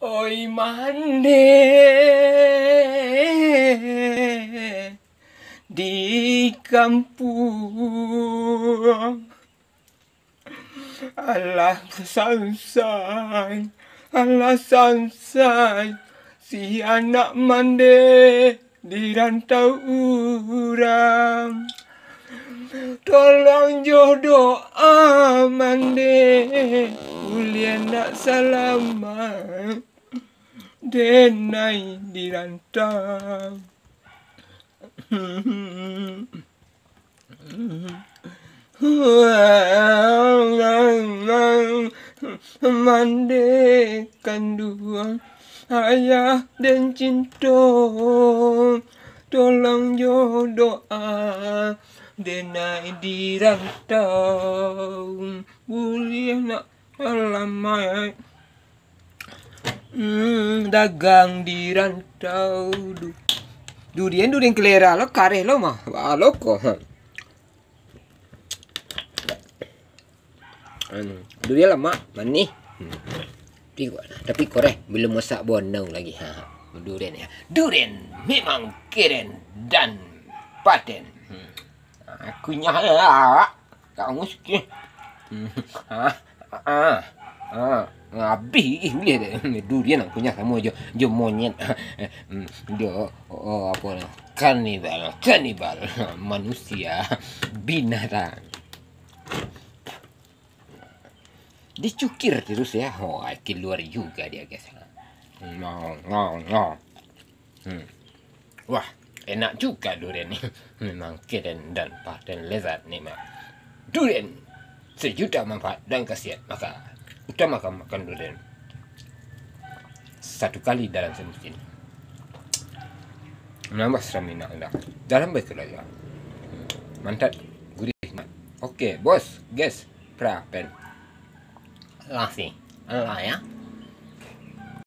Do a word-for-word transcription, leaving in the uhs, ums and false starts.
Oi mande di kampuang, alah sansai, alah sansai, si anak mande di rantau urang. Tolong jo doa mande, buliah nak salamaik, denai di rantau. Mande kanduang, ayah den cinto, tolong jo doa, denai di rantau, buliah nak salamaik. Hmm, dagang di rantau. Du-, durian, durian kelera lo, kareh lo mah. Wah, loko. Anu, durian lamak, manih. Hmm. Tapi, tapi koreh, belum masak bonau lagi. Ha, durian ya. Durian memang keren dan paten. Hmm. Akunya ya. Kamu sikit. Hmm. Ah, ah, ah. Habis ih, boleh deh. Durian akunya samo jo, jo monyet. Hmm, jo, oh, apa ni? Kanibal, kanibal. Manusia, binatang. Dicukir terus ya. Oh, keluar juga dia, guys. No, no, no. Hmm. Wah, enak juga durian ni. Memang keren dan paten lezat nikmat. Durian sejuta manfaat dan khasiat, maka utamakan makan durian satu kali dalam semusim. Menambah stamina anda dalam berkelahi. Mantap, gurih, nikmat. Oke, bos, guys, prapen. Lah sih, lah ya.